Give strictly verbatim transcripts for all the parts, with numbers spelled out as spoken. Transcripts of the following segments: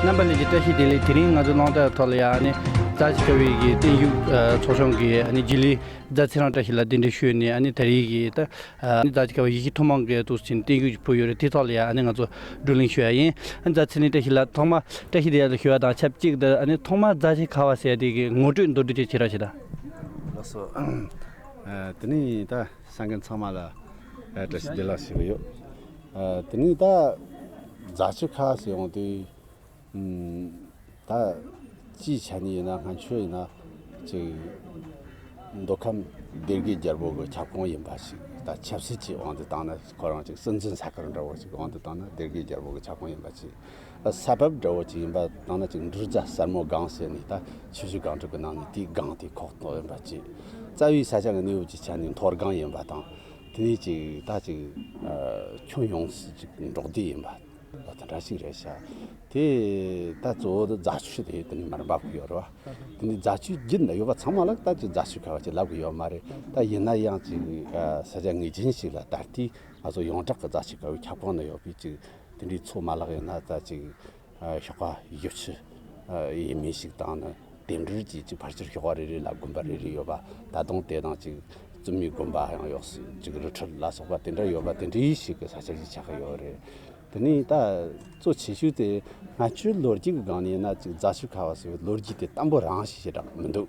རྣམ་པ་ལྷན་རྒྱས་བཀྲ་ཤིས་བདེ་ལེགས། དེ་རིང་ང་ཚོ་རླུང་རྟ་ཐོག་ལ་ཡ་ཨ་ནི་རྫ་ཆུ་ཁ་བའི་གི་བརྟན་བཞུགས་ཨ་ཚོགས་ཆུང་གི་ཨ་ནི་རྗེས་ལུས་རྫ་ཚེ་རིང་བཀྲ་ཤིས་ལ་གདན་འདྲེན་ཞུས་ནས། ཨ་ནི་ད་རེས་ཀྱི་ད་ཨ་ནི་རྫ་ཆུ་ཁ་བ་ཡེ་ཤེས་ཐུན་མོང་གི་དུས་ཆེན་བརྟན་བཞུགས་ཀྱི་ཕུལ་ཡོད་རེད། དེ་ཐོག་ལ་ཡ་ཨ་ནི་ང་ཚོ་བགྲོ་གླེང་ཞུ་ཡ་ཡིན། ཨ་ནི་རྫ་ཚེ་རིང་བཀྲ་ཤིས་ལགས། ཐོག་མ་བཀྲ་ཤིས་བདེ་ལེགས་ཞུ་བ་དང་ཆབས་ཅིག་ཏུ་ཨ་ནི་ཐོག་མ་རྫ་ཆུ་ཁ་བ་ཟེར་དེ་གི་ངོ་སྤྲོད་མདོར་བསྡུས་ཅིག་བྱེད་རོགས་བྱེད་དང་། ལགས་སོ། ཨ་དེ་ནས་ད་གསན་མཁན་ཚང་མ་ལ་ཨ་བཀྲ་ཤིས་བདེ་ལེགས་ཞུ་གི་ཡོད། ཨ་དེ་ནས་ད་རྫ་ཆུ་ཁ་བ་ཟེར་ཡོང་དུས། ཨུམ། ད་སྤྱིའི་ཆ་ནས་ཡིན་ན། སྔོན་ཆད་ཡིན་ན་ཅིག་མདོ་ཁམས་སྡེ་དགེ་རྒྱལ་པོ་གི་ཁྱབ་ཁོངས་ཡིན་པ་ཞིག་ད་ཆབ་སྲིད་ཀྱི་དབང་དུ་བཏང་ན། ཁོ་རང་ཅིག་སྲིད་འཛིན་ས་ཁུལ་འདྲ་བོ་ཅིག་དབང་དུ་བཏང་ན་སྡེ་དགེ་རྒྱལ་པོ་གི་ཁྱབ་ཁོངས་ཡིན་པ་ཅིག་ས་བབ་འདྲ་བོ་ཅིག་ཡིན་པ་བཏང་ན་ཅིག་འབྲུག་རྫ་གསར་མོ་སྒང་ཟེར་ནས་ད་ཆུ་བཞི་སྒང་དྲུག་གི་ནང་ནས་དེའི་སྒང་དེ་ཁོག་གཏོགས་ཡིན་པ་ཅིག་རྩ་བའི་ས་ཆ་གི་གནས་བབ་ཀྱི་ཆ་ནས་མཐོ་སྒང་ཡིན་པ་དང་། དེ་ནས་ཅིག་ད་ཅིག་ཨ་ཁྱོན་ཡོངས་སུ་ཅིག་འབྲོག་སྡེ་ཡིན་པ། ལ་དེ་འདྲ་ཞིག་རེད་ཤག་དེ་ད་གཙོ་བོ་དེ་རྫ་ཆུ་དེ་དེ་ནས་མར་འབབ་གི་ཡོད་རེད་བ། དེ་ནས་རྫ་ཆུ་བརྒྱུད་ནས་ཡོད་པ་ཚང་མ་ལ་ད་ཅིག་རྫ་ཆུ་ཁ་བ་ཅིག་ལབ་གི་ཡོད་མ་རེད། ད་ཡིན་ན་ཡང་ཅིག་ཨ་ས་ཆ་ངེས་ཅན་ཞིག་ལ་ད་ལྟའི་ང་ཚོ་ཡོངས་གྲགས་ཀྱི་རྫ་ཆུ་ཁ་བའི་ཁྱབ་ཁོངས་ན་ཡོད་པའི་ཅིག་དེ་འདྲའི་མཚོ་མ་ལག་ཡིན་ན། ད་ཅིག་ཨ་ཤོག་ཁ་ཡུལ་ཆུ་ཨ་ཡས་མས་ཤིག་དང་ནི་དེ་འབྲེལ་གྱིས་ཅིག་ཕལ་ཆེར་ཤོག་ཁ་རེ་རེ་ལ་དགོན་པ་རེ་རེ་ཡོད་པ། ད་དུང་དེ་དང་ཅིག་བཙུན་མའི་དགོན་པ་ཡང་ཡོད་སྲིད། ཅིག་རི་ཁྲོད་ལ་སོགས་པ་དེ་འདྲ་ཡོད་པ་དེ་འདྲའི་ཞིག་གི་ས་ཆ་ཞིག་ཆགས་ཀྱི་ཡོད་རེད། དེ་ནས་ད་གཙོ་ཆེ་ཤོས་དེ་སྔ་ཕྱི་ལོ་རྒྱུས་ཀྱི་སྒང་ནས་ཡིན་ན་ཅིག་རྫ་ཆུ་ཁ་བ་ཟེར་བའི་ལོ་རྒྱུས་དེ་དམ་པོ་རང་ཞིག་ཞེ་དྲག་མི་འདུག་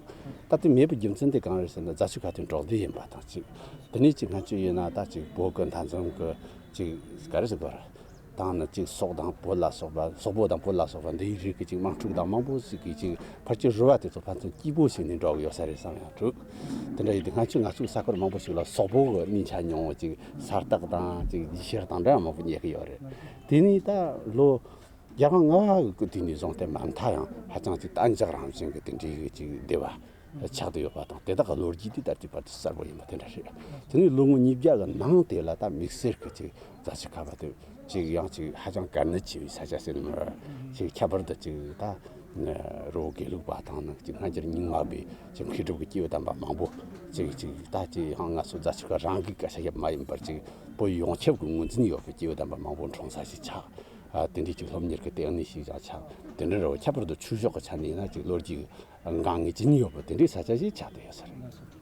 ད་དེ་མེད་པའི་རྒྱུ་མཚན་དེ་གང་རེད་ཟེར་ན། རྫ་ཆུ་ཁ་དེ་འབྲོག་སྡེ་ཡིན་པ་དང་གཅིག་དེ་ནས་ཅིག་སྔ་ཕྱི་ཡིན་ན་ད་ཅིག་བོད་ཀྱི་མཐའ་མཚམས་ཀྱི་ཅིག་ག་རེ་ཟེར་དགོས་རེད། དང་ནི་ཅིག་སོག་དང་བོད་ལ་སོགས་པ། སོག་པོ་དང་བོད་ལ་སོགས་པ་འདི་ཡི་རིགས་ཀྱི་ཅིག་དམག་འཁྲུག་དང་མང་པོ་ཞིག་གིས་ཅིག་ཕལ་ཆེར་རུ་བ་དེ་ཚོ་ཕན་ཚུན་སྐྱིད་པོ་བྱས་ནས་འགྲོ་གི་ཡོད་ས་རེད་བསམ་ཡང་འདུག་དེ་འདྲ་ཡིན་དུས་སྔ་ཕྱི་ང་ཚོའི་ས་ཁུལ་མང་པོ་ཞིག་ལ་སོག་པོ་གི་སྣེ་ཆ་མྱོང་བ། ཅིག་ས་རྟགས་དང་ཅིག་རྗེས་ཤུལ་དང་འདྲ་མང་པོ་རྙེད་ཀྱི་ཡོད་རེད། དེ་ནས་ད་ལོ་རྒྱལ་དབང་ལྔ་པ་གི་དུས་ནས་བཟུང་སྟེ་མ་མཐའ་ཡང་ཧ་ཅང་ཅིག་གཏན་འཇགས་རང་བཞིན་གྱི་དེ་འདྲའི་གི་ཅིག་སྡེ་བ་ཆགས་བསྡད་ཡོད་པ་དང་། དེ་དག་གི་ལོ་རྒྱུས་དེ་ད་ལྟའི་བར་དུ་གསལ་པོ་ཡིན་པ་དེ་འདྲ་རེད། དེ་ནས་ལོ་ངོ་ཉིས་བརྒྱ་གི་ནང་དེ་ལ་ད་དམིགས་བསལ་གྱི་ཅིག་རྫ་ཆུ་ཁ་བ་དེ་ཅིག་ཡང་ཅིག་ཧ་ཅང་དཀའ་གནད་ཆེ་བའི་ས་ཆ་ཟེར་ནི་མ་རེད། ཅིག་ཁྱད་པར་དུ་ཅིག་ད་རི་བོ་དགེ་ལུགས་པ་དང་ནི་ཅིག་སྔ་འགྱུར་རྙིང་མ་པའི་ཅིག་མཁས་གྲུབ་ཀྱི་སྐྱེས་བུ་དམ་པ་མང་པོ་ཅིག་ཅིག་ད་ཅིག་ཡང་ང་ཚོ་རྫ་ཆུ་ཁ་རང་གི་སྐད་ཆ་ཞིག་མ་ཡིན་པར་ཅིག་བོད་ཡོངས་ཁྱབ་ཀྱི་ངོས་འཛིན་ཡོད་པའི་སྐྱེས་བུ་དམ་པ་མང་པོ་འཁྲུངས་ས་ཞིག་ཆགས། ཨ་དེ་འདྲའི་ཅིག་སློབ་གཉེར་གྱི་ལྟེ་གནས་ཤིག་ཀྱང་ཆགས། དེ་འདྲ་རེད་བ། ཁྱད་པར་དུ་ཆོས་ཕྱོགས་ཀྱི་ཆ་ནས་ཡིན་ན་ཅིག་ལོ་རྒྱུས་འགངས་ངེས་ཅན་ཡོད་པ་དེ་འདྲའི་ས་ཆ་ཞིག་ཆགས་བསྡད་ཡོད་ས་རེད།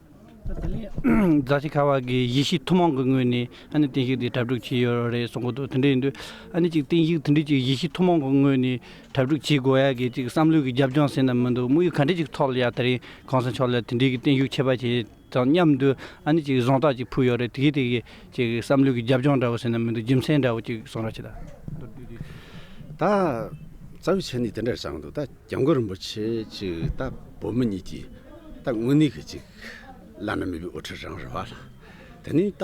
ད་དེ་ལས་རྫ་ཆུ་ཁ་བ་གི་ཡེ་ཤེས་ཐུན་མོང་གི་ངོས་ནས་ཨ་ནི་བརྟན་བཞུགས་དེ་གྲ་སྒྲིག་བྱས་ཡོད་རེད་གསུང་གི་འདུག་དེ་འདྲ་ཡིན་དུས་ཨ་ནི་ཅིག་བརྟན་བཞུགས་དེ་འདྲའི་ཅིག་ཡེ་ཤེས་ཐུན་མོང་གི་ངོས་ནས་གྲ་སྒྲིག་བྱེད་དགོས་ཡ་གི་ཅིག་བསམ་བློའི་གི་རྒྱབ་ལྗོངས་ཟེར་ན་མི་འདུག་དམིགས་ཡུལ་ག་འདྲ་ཅིག་ཐོག་ལ་ཡ་དེ་རིང་གོང་ས་མཆོག་ལ་དེ་འདྲའི་གི་བརྟན་བཞུགས་ཆེ་བ་བྱས། དང་མཉམ་དུ་ཨ་ནི་ཅིག་བཟང་རྟགས་ཅིག་ཕུལ་ཡོད་རེད། དེ་གི་དེ་གི་ཅིག་བསམ་བློའི་གི་རྒྱབ་ལྗོངས་འདྲ་བོ་ཟེར་ན་མི་འདུག་རྒྱུ་མཚན་འདྲ་བོ་ཅིག་གསུང་རོགས་བྱེད་དང་། ད་རྩ་བའི་ཆ་ནས་དེ་འདྲ་བྱུང་འདུག་ད་སྐྱབས་མགོན་རིན་པོ་ཆེ་ཅིག་ད་བོད་མི་གཉིས་ཀྱི་ད་དངོས་གནས་གི་ཅིག་བླ་ན་མེད་པའི་དབུ་ཁྲིད་རང་རེད་བ་ལ། དེ་ནས་ད་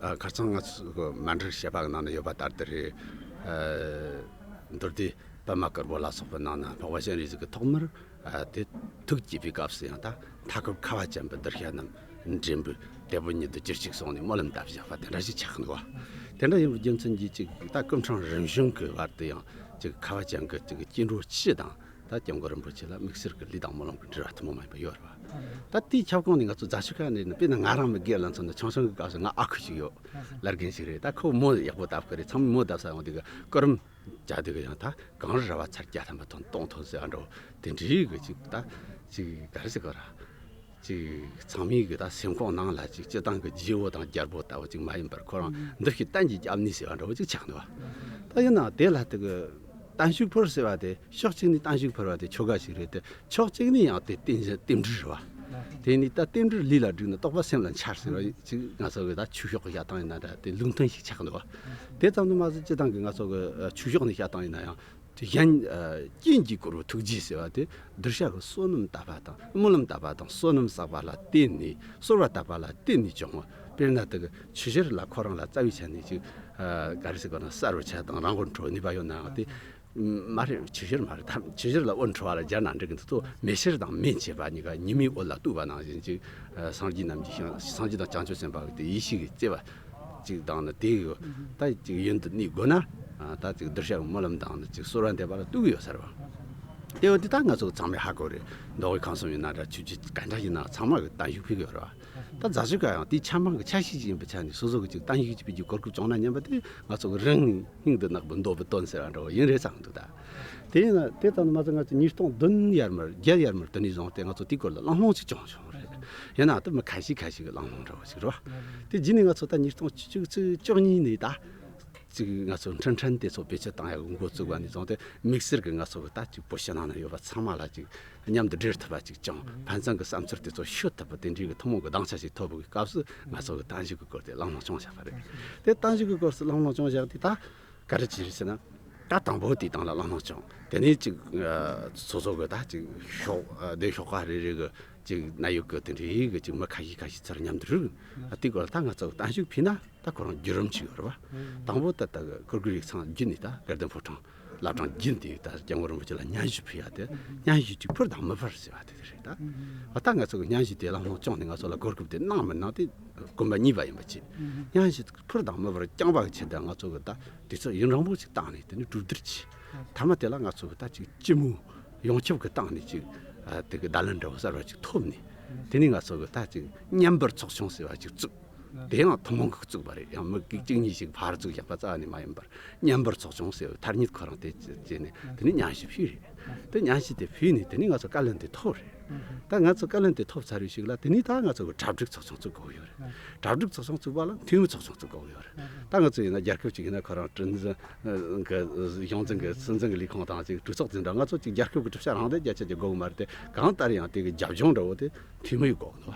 ཨ་ཁ་སང་ང་ཚོ་གི་མཎྜལ་བཤད་པ་གི་ནང་ན་ཡོད་པ་ལྟར་དུ་རེད། ཨ་མདོ་སྡེ་པདྨ་དཀར་པོ་ལ་སོགས་པའི་ནང་ན་འཕགས་པ་སྤྱན་རས་གཟིགས་ཀྱི་ཐོག་མར་ཨ་དེ་ཐུགས་བསྐྱེད་པའི་སྐབས་སུ་ཡང་ད་མཐའ་འཁོབ་ཁ་བ་ཅན་པའི་གདུལ་བྱ་རྣམས་འདྲེན་པའི་དེད་དཔོན་ཉིད་དུ་གྱུར་ཅིག་གསུངས་ནས་སྨོན་ལམ་བཏབ་བཞག་པ་དེ་འདྲ་ཞིག་ཆགས་འདུག་བ། དེ་འདྲ་ཡིན་པའི་རྒྱུ་མཚན་གྱིས་ཅིག་ད་སྐུ་འཕྲེང་རིམ་བྱོན་གྱི་བར་དུ་ཡང་ཅིག་ཁ་བ་ཅན་གྱི་ཅིག་སྐྱེ་འགྲོ་སྤྱི་དང་ད་སྐྱབས་མགོན་རིན་པོ་ཆེ་ལ་དམིགས་བསལ་གྱི་ལུས་དང་སྨོན་ལམ་གྱི་འབྲེལ་བ་ཐུན་མོང་མ་ཡིན་པ་ཡོད་རེད་བ། ད་དེའི་ཁྱབ་ཁོངས་ནས་ང་ཚོ་རྫ་ཆུ་ཁ་ནས་ནི་དཔེར་ན་ང་རང་མི་སྒེར་ལ་མཚོན་ན་ཆུང་ཆུང་གི་སྐབས་སུ་ང་ཨ་ཁུ་ཞིག་ཡོད། བླ་རྒན་ཞིག་རེད། ད་ཁོ་མོ་ཡག་པོ་བཏབ་ཀྱི་རེད། ཚང་མས་མོ་བཏབ་ས་ཡོང་དུས་ཀྱི་སྐུ་རིམ་བྱ་དུས་ཀྱི་ཡང་ད་གངས་རི་ར་བ་ཚར་བརྒྱ་ཐམ་པ་དང་སྟོང་ཐོན་ཟེར་བ་འདྲ་བོ་དེ་འདྲའི་གི་ཅིག་ད་ཅིག་ག་རེ་ཟེར་གི་ར། ཅིག་ཚང་མའི་གི་ད་སེམས་ཁོང་ནང་ལ་ཅིག་སྤྱི་བཏང་གི་རྗེ་བོ་དང་རྒྱལ་པོ་ལྟ་བུ་ཅིག་མ་ཡིན་པར་ཁོ་རང་འདུ་ཤེས་གཏན་གྱི་སྐྱབས་གནས་ཟེར་བ་འདྲ་བོ་ཅིག་ཆགས་འདུག་བ། ད་ཡིན་ནའང་དེ་ལ་དེ་གི་བརྟན་བཞུགས་ཕུལ་ཟེར་བ་དེ་ཕྱོགས་གཅིག་ནས་བརྟན་བཞུགས་ཕུལ་བ་དེ་ཆོ་ག་ཞིག་རེད་དེ། ཕྱོགས་གཅིག་ནས་ཡང་དེ་རྟེན་རྟེན་འབྲེལ་རེད་བ། དེ་ནས་ད་རྟེན་འབྲེལ་ལུས་ལ་བསྒྲིགས་ན་རྟོགས་པ་སེམས་ལ་འཆར་ཟེར་བ་ཅིག་ང་ཚོ་གི་ད་ཆོས་ཕྱོགས་ཀྱི་བཤད་སྟངས་ཡིན་ན་འདྲ་དེ་ལུགས་མཐུན་ཞིག་ཆགས་འདུག་བ། དེ་ཙམ་དུ་མ་ཟད་སྤྱི་བཏང་གི་ང་ཚོ་གི་ཆོས་ཕྱོགས་ནས་བཤད་སྟངས་ཡིན་ན་ཡང་དེ་གཞན་རྐྱེན་གྱིས་བསྐོར་བའི་ཐུགས་རྗེ་ཟེར་བ་དེ་གདུལ་བྱ་གི་བསོད་ནམས་དད་པ་དང་སྨོན་ལམ་དད་པ་དང་བསོད་ནམས་བསགས་པ་ལ་བརྟེན་ནས་གསོལ་བ་བཏབ་པ་ལ་བརྟེན་ནས་བྱུང་བ། དཔེར་ན་དེ་གི་ཆུ་བཞུར་ལ་ཁོ་རང་ལ་རྩ་བའི་ཆ་ནས་ཅིག་ག་རེ་ཟེར་དགོས་ན་གསལ་བའི་ཆ་དང་རང་མགོ་འཕྲོ་ནུས་པ་ཡོད་ནའང་དེ། མ་རེད། ཆུ་བཞུར་མ་རེད། ད་ཆུ་བཞུར་ལ་འོད་འཕྲོ་བ་ལ་སྦྱར་ན་འགྲིག་གི་འདུག་ཏོ། མེ་ཤེལ་དང་མེ་མཆེད་པ་གཉིས་ཀ་ཉི་མའི་འོད་ལ་གཏུགས་པ་ནང་བཞིན་ཅིག་སངས་རྒྱས་རྣམས་ཀྱི་ཞིང་། སངས་རྒྱས་དང་བྱང་ཆུབ་སེམས་དཔའ་གི་དེ་ཡེ་ཤེས་ཀྱི་བརྩེ་བ་ཅིག་དང་ནི་དེ་གི་ད་ཅིག་ཡུན་དུ་གནས་དགོས་ན་ད་ཅིག་གདུལ་བྱ་གི་སྨོན་ལམ་དང་ནི་ཅིག་གསོལ་བ་འདེབས་པ་ལ་གཏུགས་ཀྱི་ཡོད་ས་རེད་བ། དེ་འོ་དེ་ད་ང་ཚོ་ཚང་མས་ཧ་གོ་རེད། མདོ་དབུས་ཁམས་གསུམ་ཡིན་ན་འདྲ། ཆོས་བརྒྱུད་ག་འདྲ་ཡིན་ན་ཚང་མ་གི་བརྟན་བཞུགས་ཕུལ་གི་ཡོད་རེད་བ། ད་རྫ་ཆུ་ཁ་ཡང་དེའི་ཆ་མང་གི་ཆ་ཤས་ཅིག་ཡིན་པའི་ཆ་ནས་སོ་སོ་གི་ཅིག་བརྟན་བཞུགས་ཅིག་ཕུལ་རྒྱུའི་གོ་སྐབས་བྱུང་ན་སྙམ་པ་དེ་ང་ཚོ་གི་རང་སྙིང་དུ་བརྣག་པའི་འདོད་པའི་དོན་ཟེར་བ་འདྲ་བོ་ཡིན་རེད་བསམ་འདུག་ད་དེ་ཡིན་ན་དེ་ཙམ་མ་ཟད་ང་ཚོ་ཉིས་སྟོང་བདུན་ཡར་མར་བརྒྱད་ཡར་མར་དེ་ནས་བཟུང་སྟེ་ང་ཚོ་དེའི་སྐོར་ལ་གླེང་སློང་ཅིག་བྱུང་བྱུང་རེད། ཡིན་ན་ད་མི་ཁ་ཤས་ཁ་ཤས་ཀྱི་གླེང་སློང་འདྲ་བོ་ཞིག་རེད་བ། དེ་རྗེས་ནས་ང་ཚོ་ད་ཉིས་སྟོང་བཅུ་གཅིག་བཅུ་གཉིས་ནས་ད། ཅིག་ང་ཚོ་འཕྲིན་ཕྲན་དེ་ཚོ་བེད་སྤྱོད་བཏང་ཡག་འགོ་བཙུགས་པ་ནས་བཟུང་སྟེ་དམིགས་བསལ་གྱི་ང་ཚོ་གི་ད་ཅིག་བོད་ཕྱི་ནང་ན་ཡོད་པ་ཚང་མ་ལ་ཅིག་མཉམ་དུ་འབྲེལ་ཐུབ་པ་ཅིག་བྱུང་། ཕན་ཚུན་གྱི་བསམ་ཚུལ་དེ་ཚོ་ཤོད་ཐུབ་པ་དེ་འདྲའི་གི་ཐུན་མོང་གི་སྡིངས་ཆ་ཞིག་ཐོབ་པའི་སྐབས་སུ་ང་ཚོ་གི་བརྟན་བཞུགས་ཀྱི་སྐོར་དེ་གླེང་སློང་བྱུང་བཞག་པ་རེད། དེ་བརྟན་བཞུགས་ཀྱི་སྐོར་སུ་གླེང་སློང་བྱུང་བཞག་དེ་ད་ག་རེ་བྱས་རེད་ཟེར་ན། ད་དང་པོ་དེའི་སྟེང་ལ་གླེང་སློང་བྱུང་། དེ་ནས་ཅིག་ཨ་སོ་སོ་གི་ད་ཅིག་ཤོག་ཨ་སྡེ་ཤོག་ཁག་རེ་རེ་གི་ཅིག་ན་ཡོད་གི་དེ་འདྲའི་གི་ཅིག་མི་ཁ་ཤས་ཁ་ཤས་ཚུར་མཉམ་དུ་རུབ། ཨ་དེའི་སྐོར་ལ་ད་ང་ཚོ་གི་བརྟན་བཞུགས་ཕུལ་ན། ད་ཁོ་རང་བརྒྱུད་རིམ་ཅིག་ཡོད་རེད་བ། དང་པོ་ད་ལྟ་གི་གུ་གུལ་ཡིག་ཚང་བརྒྱུད་ནས་ད་དགའ་ལྡན་ཕོ་བྲང་བླ་བྲང་བརྒྱུད་དེ་ད་སྐྱབས་མགོན་རིན་པོ་ཆེ་ལ་སྙན་ཞུ་ཕུལ་ཡ་དེ། སྙན་ཞུ་ཅིག་ཕུལ་དང་མི་ཕུལ་ཟེར་བ་དེ་རེད་ད། འོ་ད་ང་ཚོ་གི་སྙན་ཞུ་དེ་གླེང་སློང་བྱུང་ནས་ང་ཚོ་ལ་གོ་སྐབས་དེ་གནང་མི་གནང་དེ་དགོངས་པ་གཉིས་པ་ཡིན་པ་བྱས། སྙན་ཞུ་ཕུལ་དང་མི་ཕུལ་རྐྱང་པ་གི་ཆེད་དུ་ང་ཚོ་གི་ད་དུས་ཚོད་ཡུན་རིང་པོ་ཅིག་བཏང་ནས་དེ་ནས་གྲོས་བསྡུར་བྱས། མཐའ་མ་དེ་ལ་ང་ཚོ་གི་ད་ཅིག་སྤྱི་མོས་ཡོངས་ཁྱབ་ཀྱི་སྟེང་ནས་ཅིག་ཨ་དེ་གི་བརྡ་ལན་འདྲ་བོ་གསར་བ་ཅིག་ཐོབ་ནས། དེ་ནས་ང་ཚོ་གི་ད་ཅིག་མཉམ་འབུར་ཚོགས་ཆུང་ཟེར་བ་ཅིག་བཙུགས། དེ་ཡང་ཐུན་མོང་གིས་བཙུགས་པ་རེད། ཡང་མི་གཅིག་གཉིས་ཤིག་ཕར་བཙུགས་བཞག་པ་རྩ་བ་ནས་མ་ཡིན་པར། མཉམ་འབུར་ཚོགས་ཆུང་ཟེར་བའི་ཐ་སྙད་ཁོ་རང་དེ་བྱས་ནས་དེ་ནས་སྙན་ཞུ་ཕུལ་རེད། དེ་སྙན་ཞུ་དེ་ཕུལ་ནས་དེ་ནས་ང་ཚོ་བཀའ་བློན་དེ་ཐོབ་རེད། ད་ང་ཚོ་བཀའ་བློན་དེ་ཐོབ་ཚར་བའི་ཞིག་ལ་དེ་ནས་ད་ང་ཚོ་གི་གྲ་སྒྲིག་ཚོགས་ཆུང་བཙུགས་དགོས་ཡོད་རེད། གྲ་སྒྲིག་ཚོགས་ཆུང་བཙུགས་པ་ལ་འཐུས་མི་ཚོགས་ཆུང་བཙུགས་དགོས་ཡོད་རེད། ད་ང་ཚོ་ཡིན་ན་རྒྱལ་ཁབ་ཅིག་ཡིན་ན་ཁོ་རང་སྲིད་འཛིན་གི་གཞུང་འཛིན་གི་སྲིད་འཛིན་གི་ལས་ཁུངས་དང་ཅིག་གྲོས་ཚོགས་འཛིན་གྲྭ། ང་ཚོ་ཅིག་རྒྱལ་ཁབ་གི་གྲུབ་ཆ་རང་བཙན་རྒྱལ་ཁབ་ཀྱི་དགོས་གི་མ་རེད་དེ། གང་ལྟར་ཡང་དེ་གི་རྒྱབ་ལྗོངས་འདྲ་བོ་དེ་འཐུས་མི་ཡི་དགོས་གི་འདུག་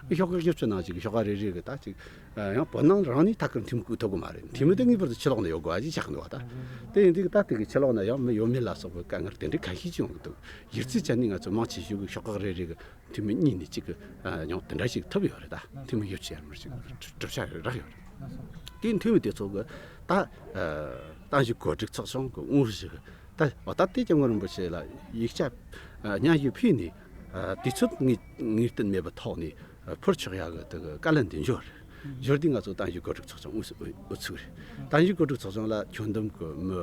བ། ཤོག་ཁག་བཞི་བཅུ་ནང་ཅིག་ཤོག་ཁག་རེ་རེ་གི་ད་ཅིག་ཡང་བོད་ནང་རང་ནས་ཐད་ཀར་འཐུས་མི་བསྐོས་ཐུབ་གི་མ་རེད། འཐུས་མི་དེ་ངེས་པར་དུ་ཕྱི་ལོགས་ནས་ཡོང་དགོས་པ་ཞིག་ཆགས་འདུག་བ། ད་དེ་ཡིན་དུས་ད་དེ་གི་ཕྱི་ལོགས་ན་ཡང་མི་ཡོད་མེད་ལ་སོགས་པའི་དཀའ་ངལ་དེ་འདྲའི་ཁ་ཤས་ཅིག་ཡོང་གི་འདུག་གཞི་རྩའི་ཆ་ནས་ང་ཚོ་མང་ཆེ་ཤོས་ཀྱི་ཤོག་ཁག་རེ་རེ་གི་འཐུས་མི་གཉིས་ནས་གཅིག་གི་ཨ་ཡང་དེ་འདྲ་ཞིག་ཐོབ་ཡོད་རེད། ད་འཐུས་མི་ཡོད་ཅེས་ཡར་མར་ཞིག་གྲུབ་ཆ་རག་ཡོད་རེད། དེའི་འཐུས་མི་དེ་ཚོ་གི་ད་ཨ་བརྟན་བཞུགས་གོ་སྒྲིག་ཚོགས་ཆུང་གི་དབུ་བཞུགས་ད་འོ་ད་དེ་སྐྱབས་མགོན་རིན་པོ་ཆེ་ལ་ཡིག་ཆ་ཨ་སྙན་ཞུ་ཕུལ་ནས་ཨ་དུས་ཚོད་ངེས་ངེས་གཏན་མེད་པའི་ཐོག་ནས་ཨ་ཕུལ་ཆོག་ཡག་གི་དེ་གི་བཀའ་ལན་དེ་འབྱོར་རེད། འབྱོར་དུས་ང་ཚོ་བརྟན་བཞུགས་གོ་སྒྲིག་ཚོགས་ཆུང་དབུ་དབུ་ཚུགས་རེད། བརྟན་བཞུགས་གོ་སྒྲིག་ཚོགས་ཆུང་ལ་ཁྱོན་བསྡོམས་གི་མི་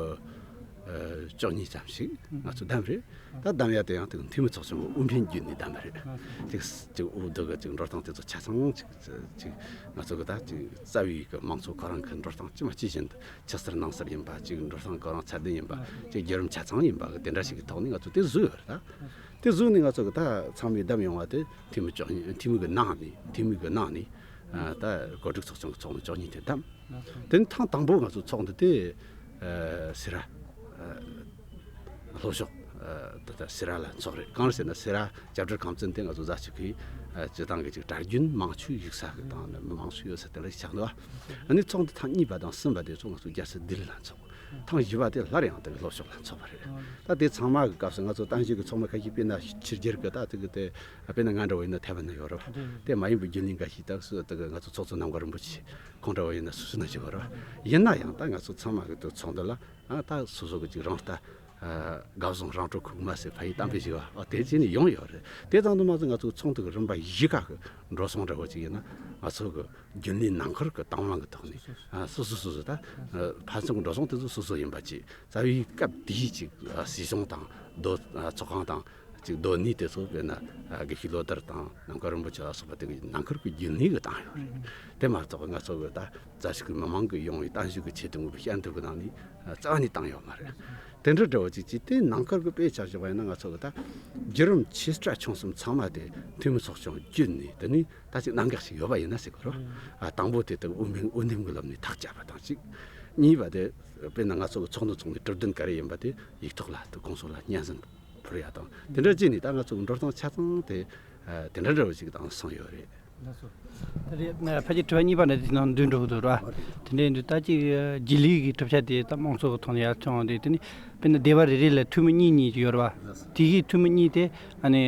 ཨ་བཅུ་གཉིས་ཙམ་ཞིག་ང་ཚོ་བདམས་རེད། ད་བདམས་ཡ་དེ་ཡང་དེ་འཐུས་མི་ཚོགས་ཆུང་གི་དབུ་འཕེན་བརྒྱུད་ནས་བདམས་པ་རེད། ཅིག་ཅིག་འོས་བསྡུ་གི་ཅིག་འགྲོ་སྟངས་དེ་ཚོ་ཆ་ཚང་ཅིག་ཅིག་ང་ཚོ་གི་ད་ཅིག་རྩ་བའི་གི་མང་ཚོགས་ཁོ་རང་གི་འགྲོ་སྟངས་ཅི་མ་ཅི་བཞིན་དུ་ཕྱི་གསར་ནང་གསར་ཡིན་པ། ཅིག་འགྲོ་སྟངས་ཁོ་རང་ཚད་ལྡན་ཡིན་པ། ཅིག་བརྒྱུད་རིམ་ཆ་ཚང་ཡིན་པ་གི་དེ་འདྲ་ཞིག་གི་ཐོག་ནས་ང་ཚོ་དེ་བཟོས་ཡོད་རེད། ད་དེ་བཟོས་ནས་ང་ཚོ་གི་ད་ཚང་མས་བདམས་ཡོང་བ་དེ་འཐུས་མི་བཅུ་གཉིས། འཐུས་མི་གི་ནང་ནས་འཐུས་མི་གི་ནང་ནས་ཨ་ད་གོ་སྒྲིག་ཚོགས་ཆུང་གི་ཚོགས་མི་བཅུ་གཉིས་དེ་བདམས། དེ་ནས་ཐེངས་དང་པོ་ང་ཚོ་ཚོགས་འདུ་དེ་ཨ་སེ་ར་ཨ་ལྷོ་ཕྱོགས་ཨ་ད་ལྟ་སེ་ར་ལ་ཚོགས་རེད། གང་རེད་ཟེར་ན་སེ་ར་སྐྱབས་བྲལ་ཁང་བཙུན་དེ་ང་ཚོ་རྫ་ཆུ་ཁའི་ཨ་སྤྱི་བཏང་གི་ཅིག་གྲྭ་རྒྱུན་དམངས་ཆོས་ཡིག་ས་གི་དང་ནི་མི་མང་ཤོས་ཡོད་ས་དེ་ལ་ཆགས་འདུག་ཨ་ནི་ཚོགས་འདུ་ཐེངས་གཉིས་པ་དང་གསུམ་པ་དེ་ཚོ་ང་ཚོ་རྒྱལ་སྲིད་ལྡི་ལི་ལ་ཚོགས། ཐེངས་བཞི་པ་དེ་སླར་ཡང་དེ་གི་ལྷོ་ཕྱོགས་ལ་ཚོགས་པ་རེད། ད་དེ་ཚང་མ་གི་སྐབས་སུ་ང་ཚོ་བརྟན་བཞུགས་ཀྱི་ཚོགས་མི་ཁ་ཤས་དཔེར་ན་ཕྱི་རྒྱལ་གི་ད་དེ་གི་དེ་དཔེར་ན་ང་འདྲ་བོ་ཡིན་ན་ཐའེ་ཝན་ན་ཡོད་རེད་བ། དེ་མ་ཡིན་པའི་རྒྱུན་ལས་འགའ་ཤས་ད་སུ་དེ་གི་ང་ཚོ་ཚོགས་གཙོ་རྣམ་དཀར་རིན་པོ་ཆེ་ཁོང་འདྲ་བོ་ཡིན་ན་སུ་སུ་ན་ཅིག་ཡོད་རེད་བ། ཡིན་ན་ཡང་ད་ང་ཚོ་ཚང་མ་གི་དེ་ཚོགས་འདུ་ལ་ཨ་ད་སོ་སོ་གི་ཅིག་རང་ལྟ་ཨ་དགའ་བཟང་རང་གྲོལ་ཁུག་མ་ཟེར་ཕ་ཡི་གཏམ་དཔེ་ཞིག་བ། ཨ་དེ་བྱས་ནས་ཡོང་ཡོད་རེད། དེ་ཙམ་དུ་མ་ཟད་ང་ཚོ་ཚོགས་འདུ་གི་རིམ་པ་བཞི་ཀ་གི་འགྲོ་སོང་འདྲ་བོ་ཅིག་ཡིན་ན་ང་ཚོ་གི་རྒྱུན་ལས་ནང་ཁུལ་གྱི་དང་བླངས་ཀྱི་ཐོག་ནས་ཨ་སོ་སོ་སོ་སོ་ད་ཕན་ཚུན་གྱི་འགྲོ་སོང་དེ་ཚོ་སོ་སོ་ཡིན་པ་བྱས། རྩ་བའི་སྐབས་དེའི་ཅིག་ཨ་སྲིད་གཞུང་དང་སྡོད་ཨ་ཚོགས་ཁང་དང་ཅིག་སྡོད་གནས་དེ་ཚོ་དཔེར་ན་ཨ་དགེ་བཤེས་བློ་དར་དང་ནམ་མཁའ་རིན་པོ་ཆེ་ལ་སོགས་པ་དེ་གི་ནང་ཁུལ་གྱི་རྒྱུན་ལས་ཀྱི་བཏང་ཡོད་རེད། དེ་མ་གཏོགས་ང་ཚོ་གི་ད་རྩ་ཞིག་གི་མི་མང་གི་ཡོང་བའི་བརྟན་བཞུགས་ཀྱི་ཆེད་དུ་དངོས་པོའི་ཞལ་འདེབས་ཀྱི་ནང་ནས་ཨ་རྩ་བ་ནས་བཏང་ཡོད་མ་རེད། དེ་འདྲ་འདྲ་བོ་ཅིག་ཅིག་དེ་ནང་ཁུལ་གྱི་དཔེ་ཆ་བཞག་པ་ཡིན་ན་ང་ཚོ་གི་ད་བརྒྱུད་རིམ་ཆེ་ཕྲ་ཆུང་གསུམ་ཚང་མ་དེ་འཐུས་མི་ཚོགས་ཆུང་བརྒྱུད་ནས་དེ་ནས་ད་ཅིག་གནད་འགག་ཞིག་ཡོད་པ་ཡིན་ན་ཟེར་གི་རོ། ཨ་དང་པོ་དེ་ད་དབུ་མེད་དབུ་འདེམས་ཀྱི་ལམ་ནས་ཐག་བཅད་པ་དང་གཅིག་གཉིས་པ་དེ་དཔེར་ན་ང་ཚོ་གི་ཚོགས་འདུ་ཚོགས་ནས་གྲུབ་དོན་ག་རེ་ཡིན་པ་དེ་ཡིག་ཐོག་ལ་དེ་གོང་སོ་ལ་སྙན་སེང་ཕུལ་ཡ་དང་དེ་འདྲ་བྱས་ནས་ད་ང་ཚོ་གི་འགྲོ་སྟངས་ཆ་ཚང་དེ་ཨ་དེ་འདྲ་འདྲ་བོ་ཞིག་དང་སོང་ཡོད་རེད། ལགས་སོ། ད་རེས་ཕལ་ཆེར་དྲི་བ་གཉིས་པ་ནས་དེ་ནང་འདུས་འགྲོ་གི་འདུག་ར། དེ་འདྲའི་འདུག་ད་ཅིག་རྒྱུན་ལས་ཀྱི་གྲུབ་ཆ་དེ་ད་དམངས་གཙོ་གི་ཐོག་ནས་ཡར་བྱུང་བ་དེ་དེ་ནི་དཔེར་ན་སྡེ་བ་རེ་རེ་ལ་འཐུས་མི་གཉིས་གཉིས་ཀྱི་ཡོད་ར་བ། དེ་གི་འཐུས་མི་གཉིས་དེ་ཨ་ནི་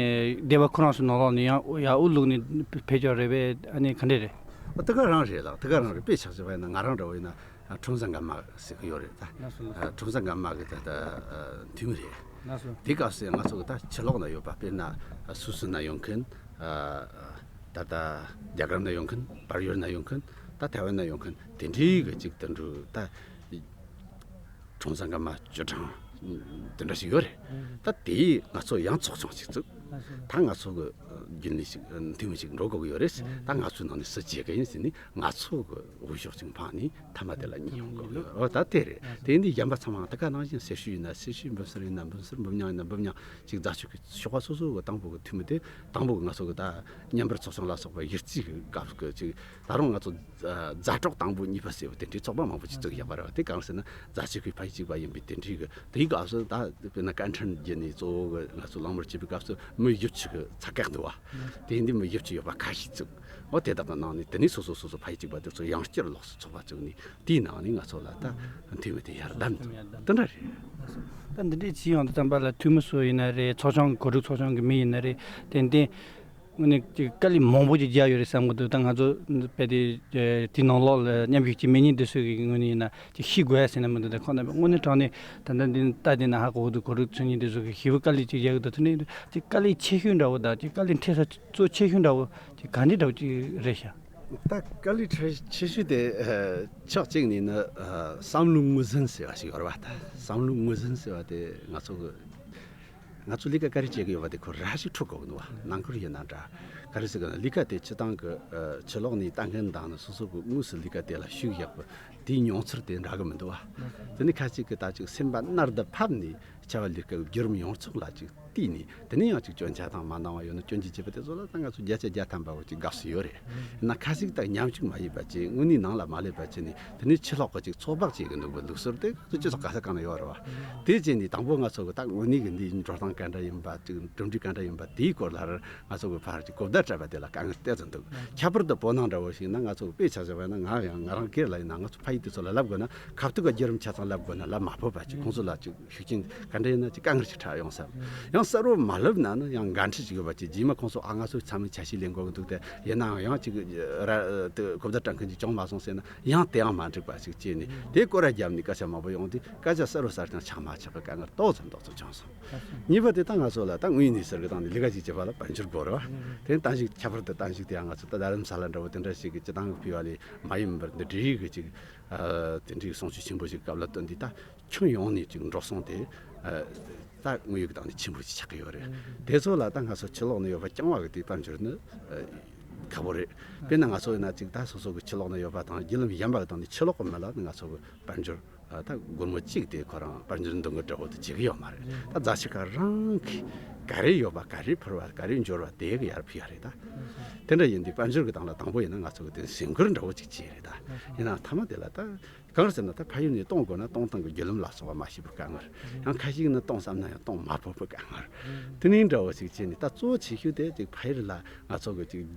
སྡེ་བ་ཁོ་རང་ཚོ་ནང་ལོགས་ནས་ཡང་ཡར་དབུ་བླུགས་ནས་ཕེབས་ཀྱི་རེད་པས། ཨ་ནི་ག་འདྲས་རེད། ཨ་དེ་ག་རང་རེད་ལགས། དེ་ག་རང་རེད། དཔེ་ཆ་བཞག་པ་ཡིན་ན་ང་རང་འདྲ་བོ་ཡིན་ན་ཁྲོམ་ས་འགག་མ་ཟེར་གི་ཡོད་རེད་ད། ལགས་སོ་ལགས་སོ། ཁྲོམ་ས་འགག་མ་གི་ད་ལྟ་འཐུས་མི་རེད། ལགས་སོ། དེ་སྐབས་སུ་ང་ཚོ་གི་ད་ཕྱི་ལོགས་ན་ཡོད་པ་དཔེར་ན་སུད་སི་ན་ཡོད་མཁན། ད་ལྟ་རྒྱ་གར་ན་ཡོད་མཁན། བལ་ཡུལ་ན་ཡོད་མཁན། ད་ཐའེ་ཝན་ན་ཡོད་མཁན་དེ་འདྲའི་གི་ཅིག་དེ་འདྲ་ད་ཁྲོམ་ས་འགག་མ་བཅུ་གྲངས་ དེ་འདྲ་ཞིག་ཡོད་རེད། ད་དེ་ང་ཚོ་ཡང་ཚོགས་ཆུང་ཞིག་བཙུགས། ད་ང་ཚོ་གི་རྒྱུན་ལས་ཞིག་འཐུས་མི་ཞིག་འགྲོ་དགོས་ཀྱི་ཡོད་རེད། ད་ང་ཚོའི་ནང་ནས་སུ་བྱེད་ཀྱི་ཡིན་ཟེར་ནས་ང་ཚོ་གི་འོས་ཤོག་ཅིག་འཕངས་ནས་མཐའ་མ་དེ་ལ་གཉིས་ཡོང་དགོས་ཀྱི་ཡོད། འོ་ད་དེ་རེད། དེ་ཡིན་དུས་གཞན་པ་ཚང་མ་ད་ག་ནང་བཞིན་སེར་ཤུལ་ཡིན་ན་སེར་ཤུལ། འབུམ་སེར་ཡིན་ན་འབུམ་སེར། འབུམ་རྙིང་ཡིན་ན་འབུམ་རྙིང་ཅིག་རྫ་ཆུ་གི་ཤོག་ཁག་སོ་སོ་གི་དང་པོ་གི་འཐུས་མི་དེ་དང་པོ་གི་ང་ཚོ་གི་ད་མཉམ་འབྲེལ་ཚོགས་ཆུང་ལ་སོགས་པ་གཞི་རྩའི་གི་སྐབས་ཀྱི་ཅིག་ད་རུང་ང་ཚོ་ཛ་དྲག་དང་པོ་གཉིས་པ་ཟེར་བ་དེ་འདྲའི་ཚོགས་པ་མང་པོ་ཅིག་བཙུགས་ཡོད་པ་རེད་བ། དེ་གང་ཟེར་ན་རྫ་ཆུ་ཁུལ་ཕ་ཡུལ་གཅིག་པ་ཡིན་པའི་དེ་འདྲའི་གི་དེའི་སྐབས་སུ་ད་དཔེར་ན་སྐད་འཕྲིན་བརྒྱུད་ནས་གཙོ་བོ་གི་ང་ཚོ་གླེང་མོལ་བྱེད་པའི་སྐབས་སུ་མི་བཞི་བཅུ་གི་ཚ་གེགས་འདུག་བ། དེ་ཡིན་དུས་མི་བཞི་བཅུ་ཡོད་པ་ཁ་ཤས་བཙུགས། འོ་དེ་དག་གི་ནང་ནས་དེ་ནས་སོ་སོ་སོ་སོ་ཕ་ཡུལ་གཅིག་པ་དེ་ཚོ་ཡང་བསྐྱར་ལོགས་སུ་ཚོགས་པ་བཙུགས་ནས་དེའི་ནང་ནས་ང་ཚོ་ལ་ད་འཐུས་མི་དེ་ཡར་བདམས་འདུག། དེ་འདྲ་རེད། ད་འདི་འདྲའི་བྱས་ཡོང་དུས་ཙམ་པ་ལ་འཐུས་མི་སུ་ཡིན་ན་རེད། ཚོགས་ཆུང་གི་གོ་སྒྲིག་ཚོགས་ཆུང་གི་མི་ཡིན་ན་རེད། ཏན་ཏན་དངོས་གནས་ཀྱི་དཀའ་ལས་མང་པོ་ཅིག་བརྒྱབ་ཡོད་རེད་བསམ་གི་འདུག། ད་ང་ཚོ་དཔེ་དེ་དེའི་ནང་ལོགས་ལ་མཉམ་ཞུགས་ཀྱི་མི་ཉིད་འདི་ཚོས་ཀྱི་ངོས་ནས་ཡིན་ན་ཅིག་ཤེས་དགོས་ཡ་ཟེར་ན་མི་འདུག། ད་ཁོང་རྣམ་པས་དངོས་གནས་དྲང་གནས་ད་ལྟ་འདི་ལྟ་དེ་ན་ཧ་གོ་གི་འདུག། གོ་སྒྲིག་ཚོགས་མི་འདི་ཚོས་ཀྱི་ཞེ་པོ་དཀའ་ལས་ཅིག་བརྒྱབ་གི་འདུག། དེ་ནས་ཅིག་དཀའ་ལས་ཆེ་ཤོས་འདྲ་བོ་དང་ཅིག་དཀའ་ལས་འཕྲད་ས་གཙོ་ཆེ་ཤོས་འདྲ་བོ་ཅིག་ག་འདྲ་འདྲ་བོ་ཅིག་རེད་ཤག། ད་དཀའ་ལས་ཆེ་ཆེ་ཤོས་དེ་ཨ་ཕྱོགས་གཅིག་ནས་ནི་ཨ་བསམ་བློའི་ངོས་ཟིན་ཟེར་བ་ཞིག་ཡོད་རེད་བ། ད་བསམ་བློའི་ངོས་ཟིན་ཟེར་བ་དེ་ང་ཚོ་གི་ང་ཚོ་ལས་ཀ་ག་རེ་བྱེད་ཀྱི་ཡོད་པ་དེ་ཁོ་ར་ཞིག་འཁྲུག་དགོས་ནི་བ། ནང་ཁུལ་ཡིན་ན་འདྲ། ག་རེ་ཟེར་གི་ན་ལས་ཀ་དེ་སྤྱི་བཏང་གི་ཨ་ཕྱི་ལོགས་ནས་ལྟ་མཁན་དང་ནི་སོ་སོ་གི་དངོས་སུ་ལས་ཀ་དེ་ལ་ཤུགས་བཞག་པ་དེའི་མྱོང་ཚོར་དེ་འདྲ་གི་མི་འདུག་བ། དེ་ནི་ཁ་ཅིག་གི་ད་ཅིག་སེམས་པ་མནར་དུ་ཕབ་ནས་བྱ་བ་ལས་ཀ་གི་བརྒྱུད་རིམ་ཡོངས་རྫོགས་ལ་ཅིག་བལྟས་ནས། དེ་ནས་ཡང་ཅིག་སྐྱོན་ཆ་དང་མ་འདང་བ་ཡོད་ན་སྐྱོན་བརྗོད་བྱེད་པ་དེ་ཚོ་ལ་ད་ང་ཚོ་བརྒྱ་ཆ་བརྒྱ་ཐམ་པ་བོ་ཅིག་དགའ་བསུ་ཡོད་རེད། ཡིན་ན་ཁ་ཞིག་ད་ཉམས་ཞིབ་མ་བྱས་པ་ཅིག་དངོས་གནས་ནང་ལ་མ་སླེབས་པ་བྱས་ནས། དེ་ནས་ཕྱི་ལོགས་ཀྱི་ཅིག་ཚོད་དཔག་བྱེད་ཀྱི་འདུག་པ་ལུགས་སྲོལ་དེ་ང་ཚོ་སྤྱི་ཚོགས་ག་ས་གང་ན་ཡོད་རེད་བ། དེ་བྱས་ནས་དང་པོ་ང་ཚོ་གི་ད་དངོས་གནས་ཀྱི་འདིའི་འགྲོ་སྟངས་ག་འདྲ་ཡིན་པ། ཅིག་གྲུབ་འབྲས་ག་འདྲ་ཡིན་པ་དེའི་སྐོར་ལ་ང་ཚོ་གི་ཕར་ཅིག་གོ་བརྡ་སྤྲད་པ་དེ་ལ་དཀའ་ངལ་དེ་ཙམ་འདུག། ཁྱད་པར་དུ་བོད་ནང་འདྲ་བོ་ཞིག་ན་ང་ཚོ་གི་དཔེ་ཆ་བཞག་པ་ན་ང་ཡང་ང་རང་སྒེར་ལ་ཡིན་ན་ང་ཚོ་ཕ་ཡུལ་དེ་ཚོ་ལ་ལབ་དགོས་ན་ཁ་ཐུག་གི་བརྒྱུད་རིམ་ཆ་ཚང་ལབ་དགོས་ན་ལབ་མ་ཕོད་པ་ཅིག་ཁོང་ཚོ་ལ་ཅིག་ཤུགས་རྐྱེན་ག་འདྲ་ཡིན་ན་ཅིག་དཀའ་ངལ་ཅིག་འཕྲད་ཡོང་བསམ། ཡང་གསར་བུ་མ་ལབ་ན་ནི་ཡང་འགན་འཁྲི་ཅིག་ཡོད་པ་ཅིག། རྗེས་མ་ཁོང་ཚོ་ཨ་ང་ཚོའི་ཚང་མས་ཆ་ཤས་ལེན་དགོས་ཀྱི་འདུག་སྟེ། ཡིན་ནའང་ཡང་ཅིག་ར་དེ་གོ་བརྡ་སྤྲད་མཁན་ཅིག་བྱུང་མ་སོང་ཟེར་ན་ཡང་དེའང་མ་འགྲིག་པ་ཞིག་བྱས་ནས། དེ་སྐོར་ར་བརྒྱབ་ནས་སྐད་ཆ་མང་པོ་ཡོང་དུས་སྐད་ཆ་གསར་བུ་གསར་རྐྱང་ཆགས་མ་ཆགས་ཀྱི་དཀའ་ངལ་ཏོག་ཙམ་ཏོག་ཙམ་བྱུང་སོང་། གཉིས་པ་དེ་ད་ང་ཚོ་ལ་ད་དངོས་ཡོད་གནས་ཚུལ་གྱི་སྟེང་ནས་ལས་ཀ་ཅིག་བྱེད་པ་ལ་དཔལ་འབྱོར་དགོས་རེད་བ། དེ་ནས་གཏམ་བཤད། ཁྱད་པར་དུ་གཏམ་བཤད་དེ་ཡང་ང་ཚོ་ད་རྡ་རམ་ས་ལ་འདྲ་བོ་དེ་འདྲ་ཞིག་གི་སྤྱི་བཏང་གི་ཕུལ་བ་ལས་མ་ཡིན་པར་འདི་འདྲའི་གི་ཅིག་ཨ་དེ་འདྲའི་གསུང་ཆོས་ཆེན་པོ་ཞིག་སྐབས་ལ་བཏོན་དུས། ད་ཁྱོན་ཡོངས་ནས་ཅིག་འགྲོ་སོང་དེ་ཨ་ད་དངོས་ཡོད་ཀྱི་སྟེང་ནས་ཆེན་པོ་ཞིག་ཆགས་ཀྱི་ཡོད་རེད། དེ་ཚོ་ལ་ད་ང་ཚོ་ཕྱི་ལོགས་ནས་ཡོད་པ་རྐྱང་བ་གི་དེ་དཔལ་འབྱོར་ནི་ཨ་ཁག་པོ་རེད། དཔེར་ན་ང་ཚོ་ཡིན་ན་ཅིག་ད་སོ་སོ་གི་ཕྱི་ལོགས་ན་ཡོད་པ་དང་བརྒྱུད་རིམ་གཞན་པ་གི་སྟེང་ནས་ཕྱི་ལོགས་གི་མི་ལ་ནི་ང་ཚོ་གི་དཔལ་འབྱོར་ཨ་ད་སྒོར་མོ་གཅིག་དེ་ཁོ་རང་དཔལ་འབྱོར་འདོན་གི་འདྲ་བོ་དེ་བྱེད་གི་ཡོད་མ་རེད། ད་རྫ་ཆུ་ཁ་རང་གི་ག་རེ་ཡོད་པ། ག་རེ་འཕུར་བ། ག་རེ་འབྱོར་བ་དེ་གི་ཡར་ཕུལ་ཡ་རེད། ད་དེ་འདྲ་ཡིན་དུས་དཔལ་འབྱོར་གི་སྟེང་ལ་དང་པོ་ཡིན་ན་ང་ཚོ་གི་དེ་སེམས་ཁུར་འདྲ་བོ་ཅིག་བྱས་རེད། ད་ཡིན་ན་མཐའ་མ་དེ་ལ་ད་གང་ཟེར་ན་ད་ཕ་ཡུལ་ནས་གཏོང་དགོས་ན་གཏོང་སྟངས་ཀྱི་བརྒྱུད་ལམ་ལ་སོགས་པ་མ་ཤེས་པའི་དཀའ་ངལ། ཡང་ཁ་ཤས་ནི་གཏོང་བསམ་ན་ཡང་གཏོང་མ་ཕོད་པའི་དཀའ་ངལ། དེ་ནས་འདྲ་བོ་ཞིག་བྱས་ནས། ད་གཙོ་བོ་ཆེ་ཤོས་དེ་ཅིག་ཕ་ཡུལ་ལ་ང་ཚོ་གི་ཅིག་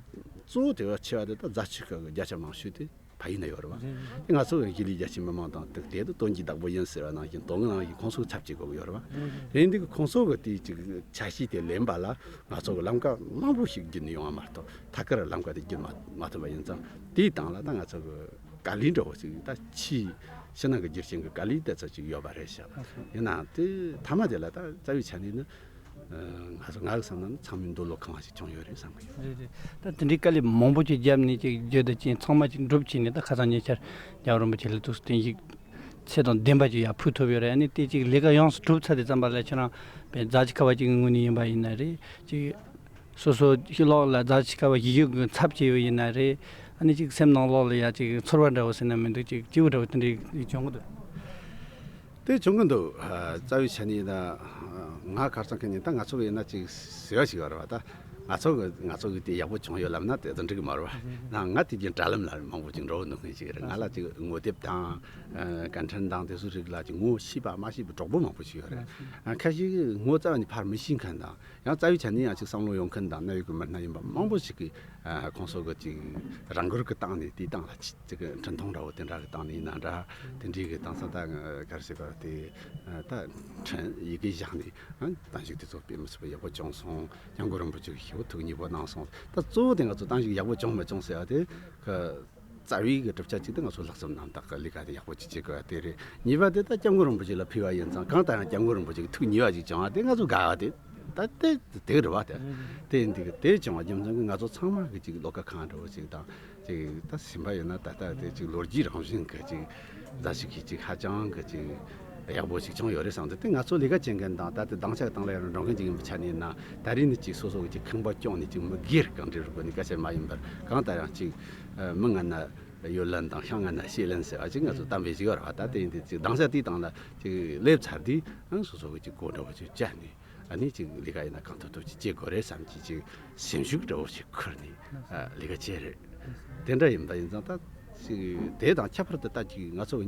གཙོ་བོ་དེ་བ་ཆེ་བ་དེ་ད་རྫ་ཆུ་ཁ་གི་བརྒྱ་ཆ་མང་ཤོས་དེ་ཕ་ཡུལ་ན་ཡོད་རེད་བ། དེ་ང་ཚོ་གི་གཞིས་ལུས་རྒྱ་ཆེ་མི་མང་དང་དེ་དེ་དུ་དོན་གྱི་བདག་པོ་ཡིན་ཟེར་བ་ནང་བཞིན་དོན་གྱི་ནང་བཞིན་ཁོང་ཚོ་གི་ཚབ་བྱེད་དགོས་ཀྱི་ཡོད་རེད་བ། དེ་ཡིན་དུས་ཁོང་ཚོ་གི་དེའི་ཅིག་ཆ་ཤས་དེ་ལེན་པ་ལ་ང་ཚོ་གི་ལམ་ཀ་མང་པོ་ཞིག་བརྒྱུད་ནས་ཡོང་བ་མ་གཏོགས་ཐད་ཀར་ལམ་ཀ་དེ་བརྒྱུད་མ་མ་ཐུབ་པ་ཡིན་ཙང་། དེའི་སྟེང་ལ་ད་ང་ཚོ་གི་དཀའ་ལས་འདྲ་བོ་ཞིག་ད་ཕྱིའི་ཕྱི་ནང་གི་རྒྱུ་རྐྱེན་གྱི་དཀའ་ལས་དེ་ཚོ་ཅིག་ཡོད་པ་རེད་ཤག། ཡིན་ནའང་དེ་མཐའ་མ་དེ་ལ་ད་རྩ་བའི་ཆ་ནས་ནི་ང་ཚོ་ང་གི་བསམ་ན་ནི་ཚང་མས་འདོད་བློ་ཁེངས་པ་ཞིག་བྱུང་ཡོད་རེད་བསམ་གི་ཡོད། རེད་རེད། ད་དེ་འདྲའི་དཀའ་ལས་མང་པོ་ཅིག་བརྒྱབ་ནས་ཅིག་བརྗོད་དུ་ཅིག་ཚང་མ་ཅིག་འགྲུབ་བྱས་ནས། ད་ཁ་སང་ཉེ་ཆར་རྒྱལ་བ་རིན་པོ་ཆེ་ལ་ཐུགས་སུ་བསྟན་བཞུགས་ཚད་དང་ལྡན་པ་ཅིག་ཡར་ཕུལ་ཐུབ་ཡོད་རེད། ཨ་ནི་དེ་ཅིག་ལས་ཀ་ཡོངས་སུ་གྲུབ་ཚར་དུས་ཙམ་པ་ལ་ཁྱེད་རང་པའི་རྫ་ཆུ་ཁ་བ་ཅིག་གི་ངོས་ནས་ཡིན་པ་ཡིན་ན་རེད། ཅིག་སོ་སོ་ཕྱི་ལོགས་ལ་རྫ་ཆུ་ཁ་བ་གཞིས་བཞུགས་ཀྱི་ཚབ་བྱས་ཡོད་ཡིན་ན་རེད། ཨ་ནི་ཅིག་སེམས་ནང་ལོགས་ལ་ཡ་ཅིག་ཚོར་བ་འདྲ་བོ་ཟེར་ན་མི་འདུག། ཅིག་སྐྱིད་པོ་འདྲ་བོ་དེ་འདྲ་ཅིག་བྱུང་གི་འདུག། དེ་བྱུང་གི་འདུག། ཨ་རྩ་བའི་ཆ་ནས་ད་ང་གར་སོང་མཁན་ནི་ད་ང་ཚོ་གི་ཡིན་ན་ཅིག་ཟེར་བ་ཞིག་ཡོད་རེད་བ། ད་ང་ཚོ་གི་ང་ཚོ་གི་དེ་ཡག་པོ་བྱུང་ཡོད་ལབ་ན་དེ་ཚོ་འགྲིག་གི་མ་རེད་བ། ན་ང་དེ་རྒྱུན་དྲ་ལམ་ལ་མང་པོ་ཅིག་འགྲོ་འདུག་མཁན་ཞིག་རེད། ང་ལ་ཅིག་ངོ་དེབ་དང་ཨ་སྐད་འཕྲིན་དང་དེ་ཚོའི་རིགས་ལ་ཅིག་ངོ་ཤེས་པ་མ་ཤེས་པའི་གྲོགས་པོ་མང་པོ་ཞིག་ཡོད་རེད། ཨ་ཁ་ཤས་ངོ་རྩ་བ་ནས་ཕར་མི་ཤེས་མཁན་དང་། ཡང་རྩ་བའི་ཆ་ནས་ཡང་ཅིག་བསམ་བློ་ཡོང་མཁན་དང་གནད་ཡོད་ཀྱི་མི་སྣ་ཡིན་པ་མང་པོ་ཞིག་གིས་ཨ་ཁོང་ཚོ་གི་ཅིག་རང་འགུལ་གྱི་སྟེང་ནས་དེའི་སྟེང་ལ་ཅིག་ཅིག་འཕྲིན་ཐུང་འདྲ་བོ་དེ་འདྲ་གི་སྟེང་ནས་ཡིན་ན་འདྲ། དེ་འདྲའི་གི་སྟེང་ས་ད་ག་རེ་ཟེར་དགོས་རེད། དེ་ད་འཕྲིན་ཡི་གེ་བཞག་ནས་ཨ་གཏམ་བཤད་དེ་ཚོ་སྤེལ་མི་ཐུབ་པ་ཡག་པོ་བྱུང་སོང་། སྐྱབས་མགོན་རིན་པོ་ཆེ་གིས་ཞེ་པོ་ཐུགས་མཉེས་པོ་གནང་སོང་། ད་གཙོ་བོ་དེ་ང་ཚོ་གཏམ་བཤད་ཡག་པོ་བྱུང་མ་བྱུང་ཟེར་བ་དེ་གི་རྩ་བའི་གི་གྲུབ་ཆ་གཅིག་དེ་ང་ཚོ་ལྷག་བསམ་རྣམ་དག་གི་ལས་ཀ་དེ་ཡག་པོ་ཅིག་བྱེད་དགོས་པ་དེ་རེད། གཉིས་པ་དེ་ད་སྐྱབས་མགོན་རིན་པོ་ཆེ་ལ་ཕུལ་བ་ཡིན་ཙང་། གང་ལྟར་ཡང་སྐྱབས་མགོན་རིན་པོ་ཆེ་གི་ཐུགས་མཉེས་པ་ཅིག་བྱུང་བ་དེ་ང་ཚོ་དགའ་བ་དེ་ད་དེ་དེ་རེད་བ། དེ་དེ་ཡིན་དུས་དེ་བྱུང་བ་རྒྱུ་མཚན་གྱིས་ང་ཚོ་ཚང་མ་གི་ཅིག་བློ་ཁ་ཁེངས་འདྲ་བོ་ཅིག་དང་། ཅིག་ད་ཞིམ་པ་ཡོད་ན་ད་ལྟ་དེ་ཅིག་ལོ་རྒྱུས་རང་བཞིན་གྱི་ཅིག་རྫ་ཆུ་ཁའི་ཅིག་ཧ་ཅང་གི་ཅིག་ ཡག་པོ་ཞིག་བྱུང་ཡོད་རེད་བསམ་འདུག་དེ་ང་ཚོ་ལས་ཀ་བྱེད་མཁན་དང་ད་ལྟ་སྡིངས་ཆ་སྟེང་ལ་ཡང་འགྲོ་མཁན་ཅིག་ཡིན་པའི་ཆ་ནས་ན། ད་རེས་ནི་ཅིག་སོ་སོ་གི་ཅིག་ཁང་པ་སྐྱོང་ནས་ཅིག་མི་སྒེར་གང་འདྲའི་རུ་སྒོ་ནས་སྐད་ཆ་མ་ཡིན་པར། གང་ལྟར་ཡང་ཅིག་མི་ངན་ན་གཡོ་ལན་དང་ཤིང་ངན་ན་བཤད་ལན་ཟེར་བ་ཅིག་ང་ཚོ་དམ་པའི་བཞི་བར་བ་ད་དེ་ཡིན་དུས་ཅིག་སྡིངས་ཆ་དེའི་སྟེང་ལ་ཅིག་སླེབས་ཚར་དུས་ཨང་སོ་སོ་གི་ཅིག་གོ་འདྲ་བོ་ཅིག་བཅད་ནས། ཨ་ནི་ཅིག་ལས་ཀ་ཡིན་ན་གང་ཐུབ་ཐུབ་ཅིག་བྱེད་དགོས་རེད་བསམ་གྱི་ཅིག་སེམས་ཤུགས་འདྲ་བོ་ཞིག་ཁུར་ནས་ཨ་ལས་ཀ་བྱས་རེད། དེ་འདྲ་ཡིན་པ་ཡིན་ཙང་ད་ཅིག་དེ་དང་ཁྱད་པར་དུ་ད་ཅིག་ང་ཚོ་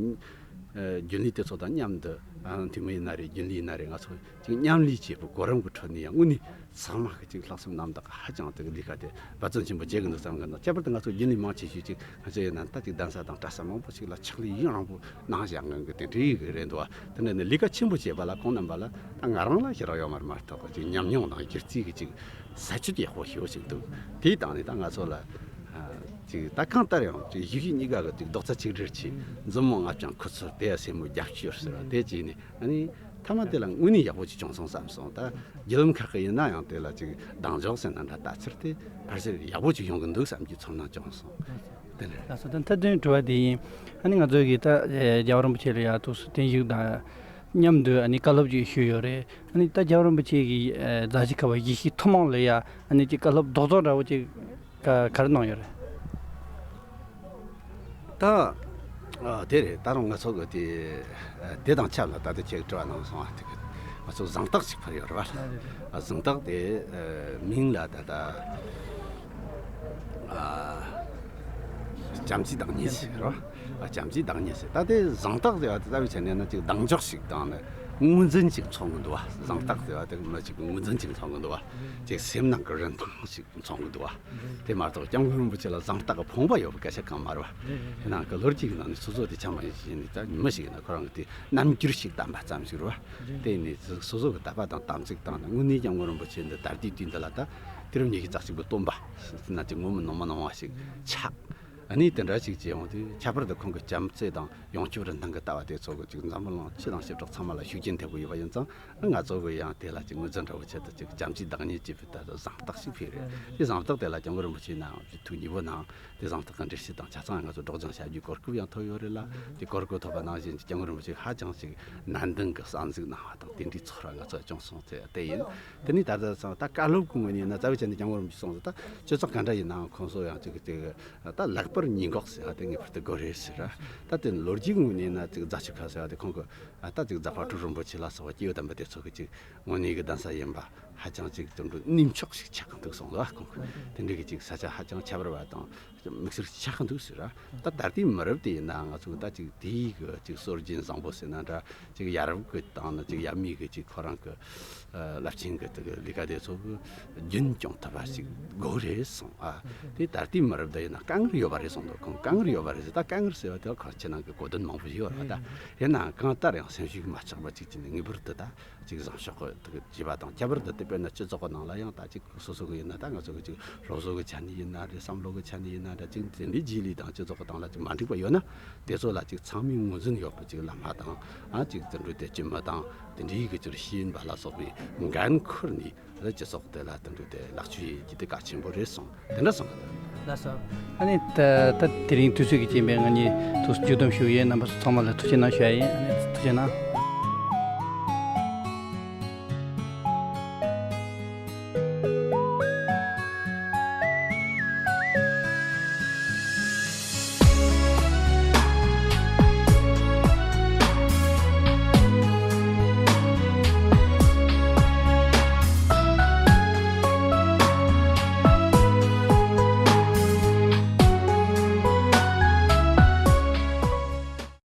ཨ་རྒྱུན་ལས་དེ་ཚོ་དང་མཉམ་དུ་ཨ་འཐུས་མི་ཡིན་ན་རེད། རྒྱུན་ལས་ཡིན་ན་རེད། ང་ཚོ་ཅིག་མཉམ་ལས་བྱེད་པའི་གོ་རིམ་གྱི་ཁྲོད་ནས་ཡང་དངོས་གནས་ཚང་མ་གི་ཅིག་ལྷག་བསམ་རྣམ་དག་ཧ་ཅང་དེ་གི་ལས་ཀ་དེ་འབད་བརྩོན་ཆེན་པོ་བྱེད་གི་འདུག་བསམ་གི་འདུག་ཁྱད་པར་དུ་ང་ཚོ་རྒྱུན་ལས་མང་ཆེ་ཤོས་ཅིག་ང་ཚོ་ཡིན་ན་ད་ཅིག་གདན་ས་དང་གྲྭ་ས་མང་པོ་ཞིག་ལ་ཕྱག་ལས་ཡུན་རིང་པོ་གནང་བཞག་མཁན་གི་དེ་འདྲའི་གི་རེད་འདུག་བ། དེ་འདྲ་ནི་ལས་ཀ་ཆེན་པོ་བྱེད་པ་ལ་ཁོང་རྣམ་པ་ལ་ད་ང་རང་ལ་ཞེ་དྲག་ཡོད་མ་རེད་མ་གཏོགས་ཅིག་ཉམས་མྱོང་དང་སྒྱུ་རྩལ་གི་ཅིག་ས་བཅུད་ཡག་པོ་ཞེ་པོ་ཞིག་འདུག་དེའི་སྟེང་ནས་ད་ང་ཚོ་ལ་ཨ་ཅིག་ད་གང་ལྟར་ཡང་ཅིག་གཞིས་བྱེས་གཉིས་ཀ་གི་ཅིག་རྡོག་རྩ་གཅིག་སྒྲིལ་གྱིས་མཛུབ་མོ་ལྔ་བརྐྱང་ཁུ་ཚུར་དེ་ཡ་སེན་མོ་རྒྱབ་སྐྱོར་ཟེར་བ་དེ་བྱས་ནས་ཨ་ནི་མཐའ་མ་དེ་ལ་དངོས་གནས་ཡག་པོ་ཅིག་བྱུང་སོང་བསམ་སོང་། ད་བརྒྱུད་ལམ་ཁག་གི་ཡིན་ན་ཡང་དེ་ལ་ཅིག་གདེང་འཇོག་ཟེར་ན་འདྲ་ལྟ་ཚུལ་དེ་ཕལ་ཆེར་ཡག་པོ་ཅིག་ཡོང་གི་འདུག་བསམ་གྱི་ཚོར་སྣང་བྱུང་སོང་། དེ་འདྲ་རེད། ལགས་སོ། ད་མཐའ་དོན་དྲི་བ་དེ་ཡིན། ཨ་ནི་ང་ཚོ་གིས་ད་ཨེ་རྒྱལ་བ་རིན་པོ་ཆེ་ལ་ཡ་ཐུགས་སུ་བརྟན་བཞུགས་དང་མཉམ་དུ་ཨ་ནི་བཀའ་སློབ་ཅིག་ཞུས་ཡོད་རེད། ཨ་ནི་ད་རྒྱལ་བ་རིན་པོ་ཆེ་གི་ཨེ་མཛད་རྗེས་ཁག་པ་ཡེ་ཤེས་ཐུན་མོང་ལ་ཡ་ཨ་ནི་ཅིག་བཀའ་སློབ་རྡོག་རྡོག་འདྲ་བོ་ཅིག་ག་ག་རེ་གནང་ཡོད་རེད། ད་ཨ་དེ་རེད། ད་རུང་ང་ཚོ་གི་དེ་ཨ་དེ་དང་ཆབས་ལ་ད་ལྟ་ཁྱེད་ཀྱིས་དྲི་བ་གནང་སོང་བ་དེ་གི་ང་ཚོ་གཟེངས་རྟགས་ཤིག་ཕུལ་ཡོད་རེད་བ། ཨ་གཟེངས་རྟགས་དེ་ཨ་མིང་ལ་ད་ལྟ་ཨ་བྱམས་བརྩེའི་བདག་ཉིད་ཟེར་རོ། ཨ་བྱམས་བརྩེའི་བདག་ཉིད་ཟེར། ད་དེ་གཟེངས་རྟགས་ཟེར་བ་དེ་ལྟ་བུའི་ཆ་ནས་ན་ཅིག་གདེང་འཇོག་ཞིག་དང་ནི་ངོས་འཛིན་ཅིག་མཚོན་གི་འདུག་བ། གཟེངས་རྟགས་ཟེར་བ་དེ་མི་ཅིག་ངོས་འཛིན་ཅིག་མཚོན་གི་འདུག་བ། ཅིག་སེམས་ནང་གི་རིན་ཐང་ཞིག་མཚོན་གི་འདུག་བ། དེ་མ་གཏོགས་སྐྱབས་མགོན་རིན་པོ་ཆེ་ལ་གཟེངས་རྟགས་ཕོངས་པ་ཡོད་པའི་སྐད་ཆ་གང་མ་རེད་བ། དེ་ནང་གི་ལོ་རྒྱུས་ཀྱི་ནང་ནས་སོ་སོ་དེ་ཆ་མ་ཡིན་ཞིག་ཡིན་ནས་ད་མི་ཞིག་ཡིན་ན་ཁོ་རང་གི་དེ་རྣམ་འགྱུར་ཞིག་བསྟན་པ་ཙམ་ཞིག་རེད་བ། དེ་ནས་སོ་སོ་གི་དད་པ་དང་དམ་ཚིག་དང་ནི་དངོས་གནས་སྐྱབས་མགོན་རིན་པོ་ཆེ་འདི་ད་ལྟའི་དུས་འདི་ལ་ད་དུས་རབས་ཉི་ཤུ་རྩ་གཅིག་པའི་སྟོན་པ་ཟེར་ན་ཅིག་ངོ་མ་ནོར་མ་ནོར་བ་ཞིག་ཆགས། ཨ་ནི་དེ་འདྲ་ཞིག་བྱས་ཡོང་དུས་ཁྱད་པར་དུ་ཁོང་གི་བྱམས་བརྩེ་དང་ཡོངས་ཁྱབ་རིན་ཐང་གི་ལྟ་བ་དེ་ཚོ་གི་ཅིག་འཛམ་བུ་གླིང་སྤྱི་དང་བྱེ་བྲག་ཚང་མ་ལ་ཤུགས་རྐྱེན་ཐེབས་ཀྱི་ཡོད་པ་ཡིན་ཙང་། ང་ཚོ་གི་ཡང་དེ་ལ་ཅིག་ངོས་འཛིན་འདྲ་བོ་བྱེད་དུ་ཅིག་བྱམས་བརྩེའི་བདག་ཉིད་ཅེས་པའི་ད་གཟེངས་རྟགས་ཤིག་ཕུལ་རེད། དེ་གཟེངས་རྟགས་དེ་ལ་སྐྱབས་མགོན་རིན་པོ་ཆེའི་ནང་ཐུགས་མཉེས་པོ་གནང་། དེ་གཟེངས་རྟགས་ཀྱི་འགྲེལ་བཤད་དང་ཆ་ཚང་ང་ཚོ་སྒྲོག་སྦྱང་བྱ་རྒྱུའི་གོ་སྐབས་ཡང་ཐོབ་ཡོད་རེད་ལ། དེ་གོ་སྐབས་ཐོབ་པ་ནང་བཞིན་གྱི་སྐྱབས་མགོན་རིན་པོ་ཆེ་ཧ་ཅང་ཅིག་ནན་ཏན་གྱི་གསན་གཟིགས་གནང་བ་དང་དེ་འདྲའི་ཚོར་བ་ང་ཚོ་བྱུང་སོང་། དེ་ཡིན། དེ་ནས་ད་ལྟ་ཚང་ད་བཀའ་སློབ་ཀྱི་ངོས་ནས་ཡིན་ན་རྩ་བའི་ཆ་ནས་སྐྱབས་མགོན་རིན་པོ་ཆེ་གསུངས་སོང་། ད་སྤྱི་ཚོགས་ག་འདྲ་ཡིན་ནའང་ཁོང་ཚོ་ཡང་ཅིག་ཅིག་ད་ལེགས་པར་ཉེས་འགོག་ཟེར་བ་དེ་ངེས་པར་དུ་དགོས་རེད་ཟེར། ད་དེ་ལོ་རྒྱུས་ཀྱི་ངོས་ནས་ཡིན་ན་ཅིག་རྫ་ཆུ་ཁ་ཟེར་བ་དེ་ཁོང་གི་ད་ཅིག་རྫ་ཕག་གྲུ་རིན་པོ་ཆེ་ལ་སོགས་པ་སྐྱེས་བུ་དམ་པ་དེ་ཚོ་གི་ཅིག་དངོས་གནས་ཀྱི་གདན་ས་ཡིན་པ་ཧ་ཅང་ཅིག་དེ་འདྲ་གནས་མཆོག་ཞིག་ཆགས་ཀྱི་འདུག་གསུངས་ལ། ཁོང་གིས་དེ་འདྲ་གི་ཅིག་ས་ཆ་ཧ་ཅང་ཁྱད་པར་བ་དང་དམིགས་བསལ་ཆགས་ཀྱི་འདུག་ཟེར། ད་ད་ལྟའི་མི་རབས་དེ་ཡིན་ན་ང་ཚོ་ད་ཅིག་དེའི་གི་ཅིག་སྲོལ་རྒྱུན་བཟང་པོ་ཟེར་ན་འདྲ། ཅིག་ཡ་རབས་ཀྱི་དང་ནི་ཅིག་ཡབ་མེས་ཀྱི་ཅིག་ཁོ་རང་གི་ཨ་རླབས་ཆེན་གྱི་དེ་གི་ལས་ཀ་དེ་ཚོ་གི་རྒྱུན་སྐྱོང་ཐུབ་པ་ཞིག་དགོས་རེད་གསུངས། ཨ་དེ་ད་ལྟའི་མི་རབས་འདི་ཡིན་ན་དཀའ་ངལ་ཡོད་པ་རེད་གསུངས་འདུག་ཁོང་དཀའ་ངལ་ཡོད་པ་རེད་ཟེར། ད་དཀའ་ངལ་ཟེར་བ་དེ་ཁོང་ཁྱེད་རང་གི་གོ་དོན་མང་པོ་ཡོད་རེད་བ། ད་ཡིན་ནའང་གང་ལྟར་ཡང་སེམས་ཤུགས་མ་ཆག་པ་ཅིག་བྱས་ནས་ངེས་པར་དུ་ད་ཅིག་བཟང་ཕྱོགས་ཀྱི་དེ་གི་བྱས་པ་དང་། ཁྱད་པར་དུ་དེ་དཔེར་ན་སྤྱི་ཚོགས་ཀྱི་ནང་ལ་ཡང་ད་ཅིག་སོ་སོ་གི་ཡིན་ན་ད་ང་ཚོ་གི་ཅིག་སློབ་གསོ་གི་ཆ་ནས་ཡིན་ན་རེད། བསམ་བློ་གི་ཆ་ནས་ཡིན་ན་འདྲ། ཅིག་དེ་འདྲའི་རྗེས་ལུས་དང་སྤྱི་ཚོགས་ཀྱི་སྟེང་ལ་ཅིག་མ་འགྲིག་པ་ཡོད་ན་དེ་ཚོ་ལ་ཅིག་ཚང་མས་ངོས་འཛིན་ཡོད་པའི་ཅིག་ལམ་ཁ་དང་། ཨ་ཅིག་དེ་འདྲའི་དེ་སྤྱི་མི་དང་དེ་འདྲའི་གི་ཅིག་ཤེས་ཡོན་པ་ལ་སོགས་པའི་འགན་ཁུར་ནས་ད་སྤྱི་ཚོགས་དེ་ལ་དེ་འདྲའི་དེ་ལེགས་བཅོས་ཡེད་རྒྱུ་དེ་གལ་ཆེན་པོ་རེད་གསུངས། དེ་འདྲ་གསུངས་གི་འདུག་ལགས་སོ། ཨ་ནི་ད་ད་དེ་རིང་དུས་ཚོད་ཀྱི་རྐྱེན་པས་ང་གཉིས་ཐུགས་མཇུག་བསྡོམས་ཞུ་གི་ཡིན། རྣམ་པ་ཚོ་ཚང་མ་ལ་ཐུགས་རྗེ་གནང་ཞུ་ཡ་ཡིན། ཨ་ནི་ཐུགས་རྗེ་གནང་།